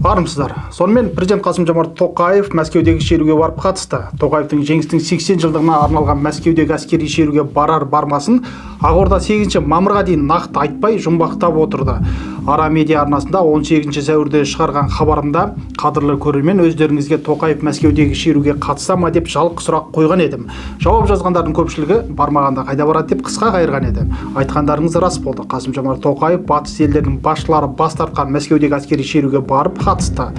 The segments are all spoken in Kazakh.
Армысыздар! Сонымен, президент Қасым Жомарт Тоқаев Мәскеудегі шеруге барып қатысты. Тоқаевтың Жеңістің 80 жылдығына арналған Мәскеудегі әскери шеруге барар бармасын Ақорда 8 мамырға дейін нақты айтпай, жұмбақтап отырды. Ара медиа арнасында 18 сәуірде шығарған хабарымда «Қадірлі көрермен, өздеріңізге Тоқаев Мәскеудегі шеруге қатыса ма?» деп жалқы сұрақ қойған едім. Жауап жазғандардың көпшілігі «Бармағанда қайда барады?» деп қысқа қайырған еді. Айтқандарыңыз рас болды. Қасым Жомарт Тоқаев батыс елдерінің басшылары бас тартқан Мәскеудегі әскери шеруге барып қатысты.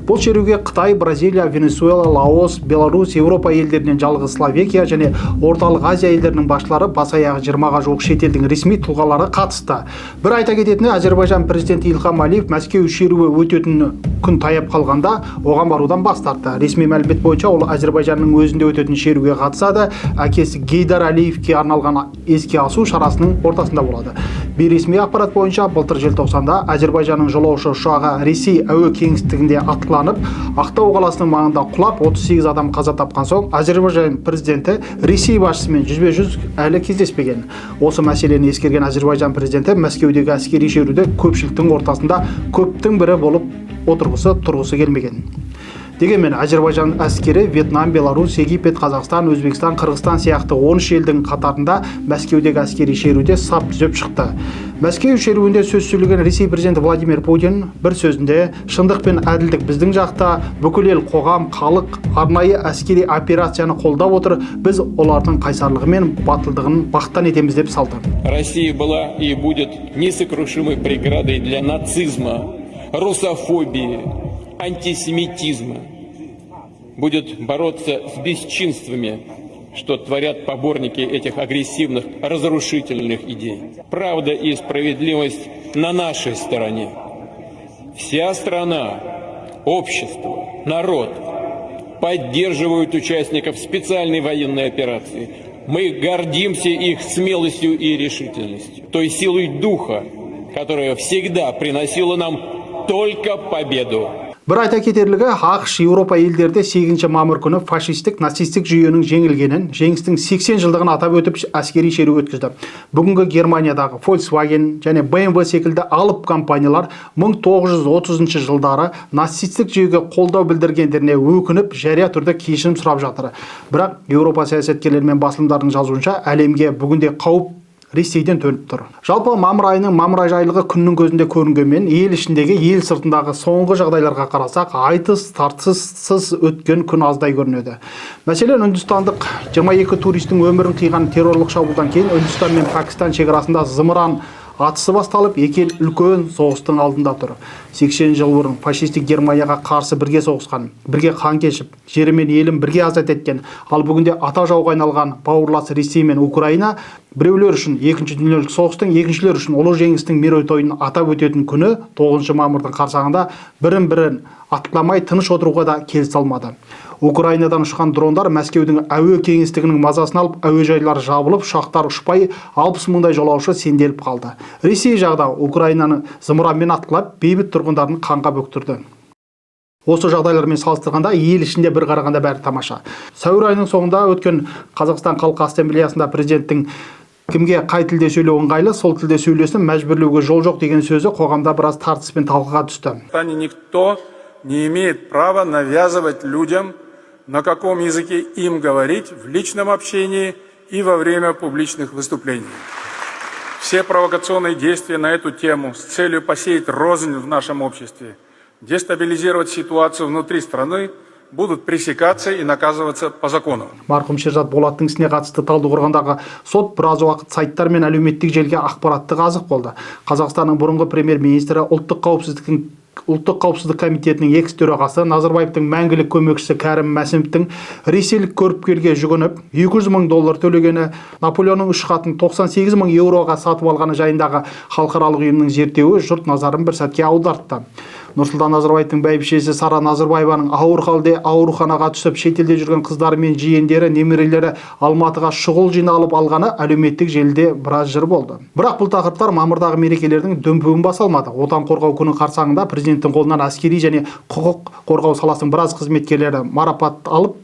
Бұл шеруге Қытай, Бразилия, Венесуэла, Лаос, Беларусь, Еуропа елдерінен жалғыз Словакия және Орталық Азия елдерінің басшылары, бас аяғы 20-ға жуық шетелдің ресми тұлғалары қатысты. Бір айта кететіні, Әзербайжан президенті Ильхам Алиев Мәскеу шеруі өтетін күн таяп қалғанда оған барудан бас тартты. Ресми мәлімет бойынша, ол Әзербайжанның өзінде өтетін шеруге қатысады, әкесі Гейдар Алиевке арналған еске асу шарасының ортасында болады. Бейресми ақпарат бойынша, былтыр желтоқсанда Әзербайжанның жолаушы ұшағы Ресей әуе кеңістігінде атқыланып, Ақтау қаласының маңында құлап, 38 адам қаза тапқан соң, Әзербайжан президенті Ресей басшысымен жүзбе жүз әлі кездеспеген. Осы мәселені ескерген Әзербайжан президенті Мәскеудегі әскери шеруде көпшіліктің ортасында көптің бірі болып отырғысы, тұрғысы келмеген. Дегенмен Әзербайжан әскері Вьетнам, Беларусь, Египет, Қазақстан, Өзбекстан, Қырғызстан сияқты 13 елдің қатарында Мәскеудегі әскери шеруде сап түзеп шықты. Мәскеу шеруінде сөз сөйлеген Ресей президенті Владимир Путин бір сөзінде: «Шындық пен әділдік біздің жақта. Бүкіл ел, қоғам, халық арнайы әскери операцияны қолдап отыр. Біз олардың қайсарлығы мен батылдығын мақтан етеміз», – деп салды. Россия была и будет несокрушимой преградой для нацизма, русофобии, антисемитизма. Будет бороться с бесчинствами, что творят поборники этих агрессивных, разрушительных идей. Правда и справедливость на нашей стороне. Вся страна, общество, народ поддерживают участников специальной военной операции. Мы гордимся их смелостью и решительностью, той силой духа, которая всегда приносила нам только победу. Бір айта кетерлігі, АҚШ, Еуропа елдері де 8 мамыр күні фашистік, нацистік жүйенің жеңілгенін, Жеңістің 80 жылдығын атап өтіп, әскери шеру өткізді. Бүгінгі Германиядағы Volkswagen және BMW секілді алып компаниялар 1930 жылдары нацистік жүйеге қолдау білдіргендеріне өкініп, жария түрде кешірім сұрап жатыр. Бірақ Еуропа саясаткерлері мен басылымдардың жазуынша, әлемге бүгінде қауіп Ресейден төніп тұр. Жалпы, мамыр айының мамыражайлығы күннің көзінде көрінгенмен, ел ішіндегі, ел сыртындағы соңғы жағдайларға қарасақ, айтыс тартыссыз өткен күн аздай көрінеді. Мәселен, үндістандық 22 туристің өмірін қиған террорлық шабуылдан кейін Үндістан мен Пәкістан шекарасында зымыран атысы басталып, екі ел үлкен соғыстың алдында тұр. 80 жыл бұрын фашистік Германияға қарсы бірге соғысқан, бірге қан кешіп, жері мен елін бірге азат еткен, ал бүгінде ата жауға айналған бауырлас Ресей мен Украина біреулер үшін Екінші дүниежүзілік соғыстың, екіншілер үшін Ұлы Жеңістің мерейтойын атап өтетін күні, 9 мамырдың қарсаңында бірін бірін атқыламай, тыныш отыруға да келісе алмады. Украинадан ұшқан дрондар Мәскеудің әуе кеңістігінің мазасын алып, әуежайлар жабылып, ұшақтар ұшпай, 60 мыңдай жолаушы сенделіп қалды. Ресей жағы да Украинаны зымыранмен атқылап, бейбіт тұрғындарын қанға бөктірді. Осы жағдайлармен салыстырғанда, ел ішінде бір қарағанда бәрі тамаша. Сәуір айының соңында өткен Қазақстан Халқы Ассамблеясында президенттің «Кімге қай тілде сөйлеу ыңғайлы, сол тілде сөйлесін, мәжбүрлеуге жол жоқ» деген сөзі қоғамда біраз тартыс пен талқыға түсті. Никто не имеет права навязывать людям, на каком языке им говорить в личном общении и во время публичных выступлений. Все провокационные действия на эту тему с целью посеять рознь в нашем обществе, дестабилизировать ситуацию внутри страны будут пресекаться и наказываться по закону. Марқұм Шерзат Болаттың ісіне қатысты Талдықорғандағы сот біраз уақыт сайттар мен әлеуметтік желіге ақпараттық азық болды. Қазақстанның бұрынғы премьер-министрі, Ұлттық қауіпсіздік комитетінің экс төрағасы, Назарбаевтың мәңгілік көмекшісі Кәрім Мәсімовтің ресейлік көріпкелге жүгініп, 200 мың доллар төлегені, Наполеонның үш хатын 98 мың еуроға сатып алғаны жайындағы халықаралық ұйымның зерттеуі жұрт назарын бір сәтке аудартты. Нұрсұлтан Назарбаевтың бәйбішесі Сара Назарбаеваның ауыр халде ауруханаға түсіп, шетелде жүрген қыздары мен жиендері, немерелері Алматыға шұғыл жиналып алғаны әлеуметтік желіде біраз жыр болды. Бірақ бұл тақырыптар мамырдағы мерекелердің дүмпуін баса алмады. Отан қорғау күні қарсаңында президенттің қолынан әскери және құқық қорғау саласының біраз қызметкерлері марапат алып,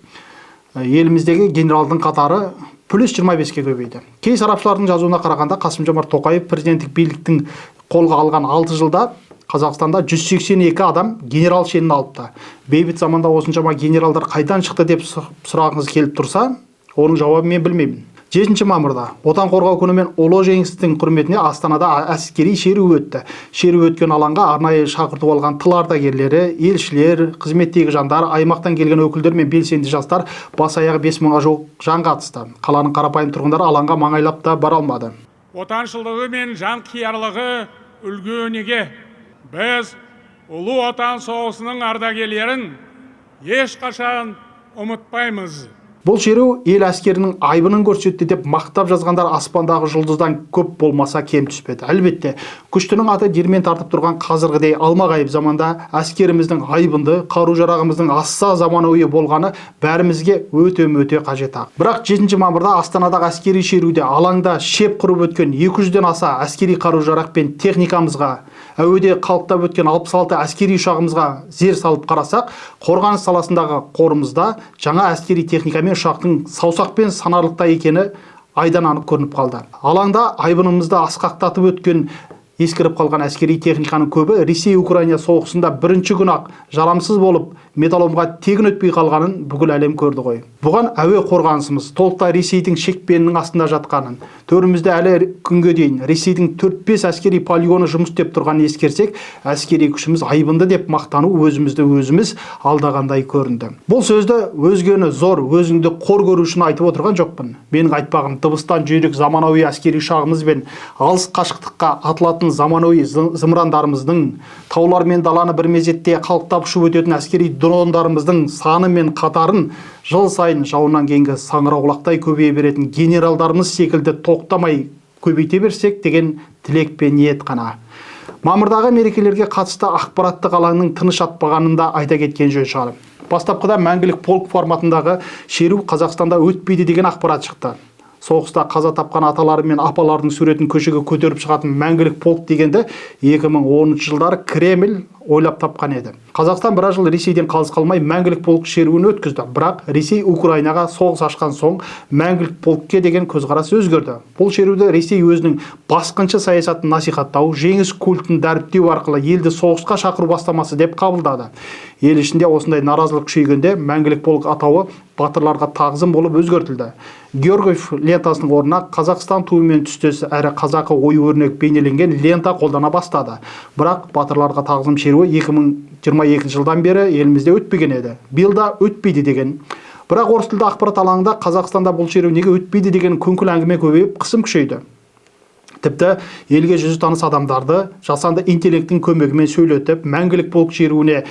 еліміздегі генералдың қатары плюс 25-ке көбейді. Кей сарапшылардың жазуына қарағанда, Қасым Жомарт Тоқаев президенттік биліктің қолға алған 6 жылда Қазақстанда 182 адам генерал шенін алыпты. Бейбіт заманда осыншама генералдар қайдан шықты деп сұрағыңыз келіп тұрса, оның жауабын мен білмеймін. 7 мамырда Отан қорғау күні мен Ұлы Жеңістің құрметіне Астанада әскери шеру өтті. Шеру өткен алаңға арнайы шақырту алған тыл ардагерлері, елшілер, қызметтегі жандар, аймақтан келген өкілдер мен белсенді жастар, бас аяғы 5000-ға жуық жан қатысты. Қаланың қарапайым тұрғындары алаңға маңайлап та бара алмады. Отаншылдығы мен жанқиярлығы үлгі өнеге. Біз Ұлы Отан соғысының ардагерлерін ешқашан ұмытпаймыз. Бұл шеру ел әскерінің айбынын көрсетті деп мақтап жазғандар аспандағы жұлдыздан көп болмаса, кем түспеді. Әлбетте, күштінің аты диірмен тартып тұрған қазіргідей алмағайып заманда әскеріміздің айбынды, қару жарағымыздың аса заманауи болғаны бәрімізге өте өте қажет ақ. Бірақ 7 мамырда Астанадағы әскери шеруде алаңда шеп құрып өткен 200-ден аса әскери қару жарақ пен техникамызға, әуеде қалықтап өткен 66 әскери ұшағымызға зер салып қарасақ, қорғаныс саласындағы қорымызда жаңа әскери техника мен ұшақтың саусақпен санарлықтай екені айдан анық көрініп қалды. Алаңда айбынымызды асқақтатып өткен ескіріп қалған әскери техниканың көбі Ресей Украина соғысында бірінші күні ақ жарамсыз болып, металломға тегін өтпей қалғанын бүкіл әлем көрді ғой. Бұған әуе қорғанысымыз толықтай Ресейдің шекпенінің астында жатқанын, төрімізде әлі күнге дейін Ресейдің 4-5 әскери полигоны жұмыс істеп тұрғанын ескерсек, әскери күшіміз айбынды деп мақтану өзімізді өзіміз алдағандай көрінді. Бұл сөзді өзгені зор, өзіңді қор көру үшін айтып отырған жоқпын. Менің айтпағым, дыбыстан жүйрік заманауи әскери ұшағымыз бен алыс қашықтыққа атылатын заманауи зымырандарымыздың, таулар мен даланы бір мезетте қалықтап ұшып өтетін әскери дрондарымыздың саны мен қатарын жыл сайын жауыннан кейінгі саңырауқұлақтай көбейе беретін генералдарымыз секілді тоқтамай көбейте берсек деген тілек пен ниет қана. Мамырдағы мерекелерге қатысты ақпараттық алаңның тыныш атпағанын да айта кеткен жөн шығар. Бастапқыда Мәңгілік полк форматындағы шеру Қазақстанда өтпейді деген ақпарат шықты. Соғыста қаза тапқан аталары мен апаларының суретін көшеге көтеріп шығатын Мәңгілік полк дегенді 2010 жылдары Кремль ойлап тапқан еді. Қазақстан біраз жыл Ресейден қалыс қалмай, Мәңгілік полк шеруін өткізді. Бірақ Ресей Украинаға соғыс ашқан соң, Мәңгілік полкке деген көзқарас өзгерді. Бұл шеруді Ресей өзінің басқыншы саясатын насихаттау, жеңіс культін дәріптеу арқылы елді соғысқа шақыру бастамасы деп қабылдады. Ел ішінде осындай наразылық күшейгенде, Мәңгілік полк атауы Батырларға тағзым болып өзгертілді. Георгиев лентасының орнына Қазақстан туымен түстес әрі қазақы ою өрнек бейнеленген лента қолдана бастады. Бірақ Батырларға тағзым шеруі 2022 жылдан бері елімізде өтпеген еді. Биыл да өтпейді деген. Бірақ орыс тілді ақпарат алаңында Қазақстанда бұл шеру неге өтпейді деген күңкіл әңгіме көбейіп, қысым күшейді. Тіпті елге жүзі таныс адамдарды жасанды интеллекттің көмегімен сөйлетіп, Мәңгілік полк шеруіне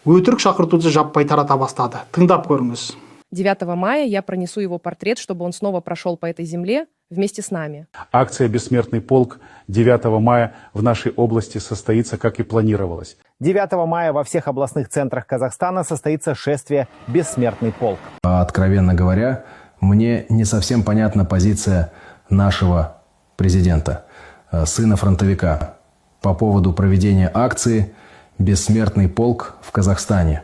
өтірік шақыртуды жаппай тарата бастады. Тыңдап көріңіз. 9 мая я пронесу его портрет, чтобы он снова прошел по этой земле вместе с нами. Акция «Бессмертный полк» 9 мая в нашей области состоится, как и планировалось. 9 мая во всех областных центрах Казахстана состоится шествие «Бессмертный полк». Откровенно говоря, мне не совсем понятна позиция нашего президента, сына фронтовика, по поводу проведения акции «Бессмертный полк» в Казахстане.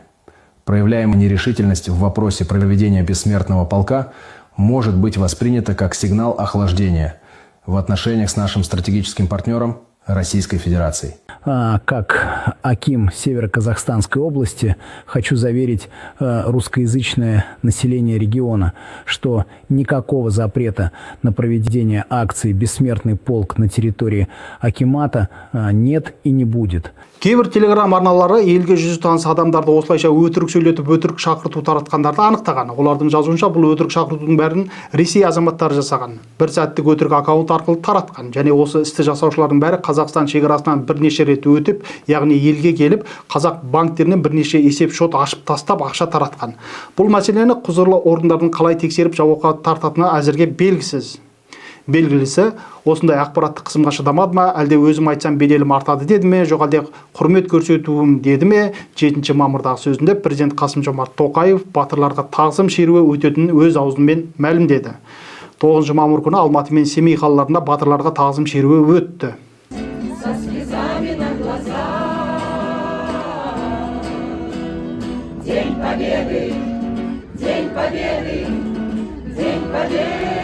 Проявляемая нерешительность в вопросе проведения «Бессмертного полка» может быть воспринята как сигнал охлаждения в отношениях с нашим стратегическим партнером Российской Федерацией. Как аким Северо-Казахстанской области хочу заверить русскоязычное население региона, что никакого запрета на проведение акции «Бессмертный полк» на территории акимата нет и не будет. Кейбір телеграм арналары елге жүзі таныс адамдарды осылайша өтірік сөйлетіп, өтірік шақырту таратқандарды анықтаған. Олардың жазуынша, бұл өтірік шақыртудың бәрін Ресей азаматтары жасаған. Бір сәттік өтірік аккаунт арқылы таратқан. Және осы істі жасаушылардың бәрі Қазақстан шекарасынан бірнеше рет өтіп, яғни елге келіп, қазақ банктерінен бірнеше есеп шот ашып тастап, ақша таратқан. Бұл мәселені құзырлы органдардың қалай тексеріп, жауапқа тартатыны әзірге белгісіз. Белгілісі, осындай ақпараттық қысымға шыдамады ма, әлде өзім айтсам беделім артады деді ме, жоқ әлде құрмет көрсетуім деді ме, 7 мамырдағы сөзінде президент Қасым Жомарт Тоқаев Батырларға тағзым шеруі өтетінін өз аузымен мәлімдеді. 9 мамыр күні Алматы мен Семей қалаларында Батырларға тағзым шеруі өтті. Со слезами на глазах. День Победы, День Победы, День Победы.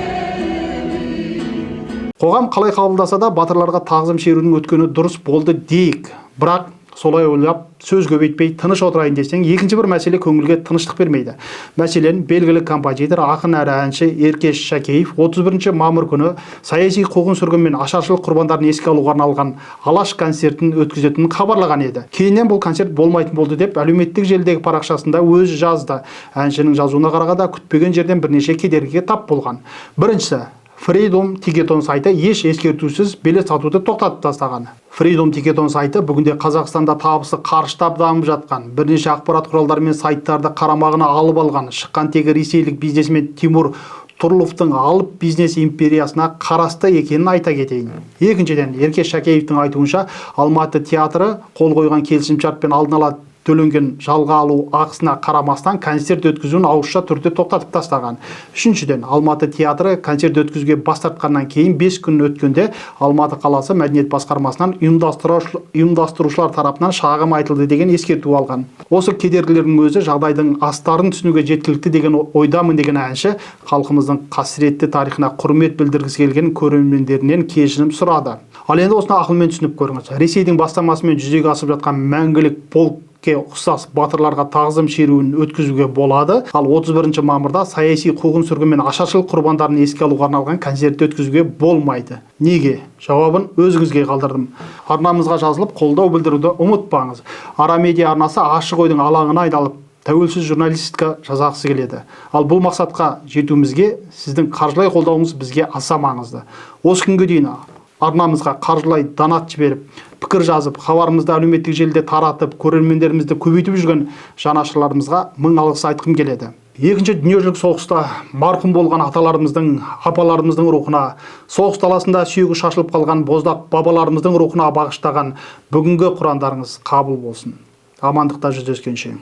Қоғам қалай қабылдаса да, Батырларға тағзым шеруінің өткені дұрыс болды дейік. Бірақ солай ойлап, сөз көбейтпей тыныш отырайын десең, екінші бір мәселе көңілге тыныштық бермейді. Мәселен, белгілі композитор, ақын әрі әнші Еркеш Шәкеев 31 мамыр күні саяси қуғын-сүргін мен ашаршылық құрбандарын еске алуға арналған Алаш концертін өткізетінін хабарлаған еді. Кейіннен бұл концерт болмайтын болды деп әлеуметтік желідегі парақшасында өзі жазды. Әншінің жазуына қарағанда, күтпеген жерден бірнеше кедергіге тап болған. Біріншісі, Freedom Ticketon сайты еш ескертусіз билет сатуды тоқтатып тастаған. Freedom Ticketon сайты бүгінде Қазақстанда табысы қарыштап дамып жатқан, бірнеше ақпарат құралдары мен сайттарды қарамағына алып алған, шыққан тегі ресейлік бизнесмен Тимур Тұрловтың алып бизнес империясына қарасты екенін айта кетейін. Екіншіден, Еркеш Шәкеевтің айтуынша, Алматы театры қол қойған келісімшарт пен алдын ала төленген жалға алу ақысына қарамастан концерт өткізуін ауызша түрде тоқтатып тастаған. Үшіншіден, Алматы театры концерт өткізуге бас тартқаннан кейін 5 күн өткенде Алматы қаласы мәдениет басқармасынан ұйымдастырушылар тарапынан шағым айтылды деген ескерту алған. Осы кедергілердің өзі жағдайдың астарын түсінуге жеткілікті деген ойдамын деген әнші халқымыздың қасіретті тарихына құрмет білдіргісі келген көрермендерінен кешірім сұрады. Ал енді осыны ақылмен түсініп көріңіз. Ресейдің бастамасымен жүзеге асып жатқан Мәңгілік полкке ұқсас батырларға тағзым шеруін өткізуге болады. Ал 31 мамырда саяси қуғын-сүргін мен ашаршылық құрбандарын еске алуға арналған концертті өткізуге болмайды. Неге? Жауабын өзіңізге қалдырдым. Арнамызға жазылып, қолдау білдіруді ұмытпаңыз. Ара Медиа арнасы ашық ойдың алаңына айналып, тәуелсіз журналистика жасағысы келеді. Ал бұл мақсатқа жетуімізге сіздің қаржылай қолдауыңыз бізге аса маңызды. Осы күнге дейін арнамызға қаржылай донат жіберіп, пікір жазып, хабарымызды әлеуметтік желіде таратып, көрермендерімізді көбейтіп жүрген жанашырларымызға мың алғыс айтқым келеді. Екінші дүниежүзілік соғыста марқұм болған аталарымыздың, апаларымыздың рухына, соғыс даласында сүйегі шашылып қалған боздақ бабаларымыздың рухына бағыштаған бүгінгі құрандарыңыз қабыл болсын. Амандықта жүздескенше.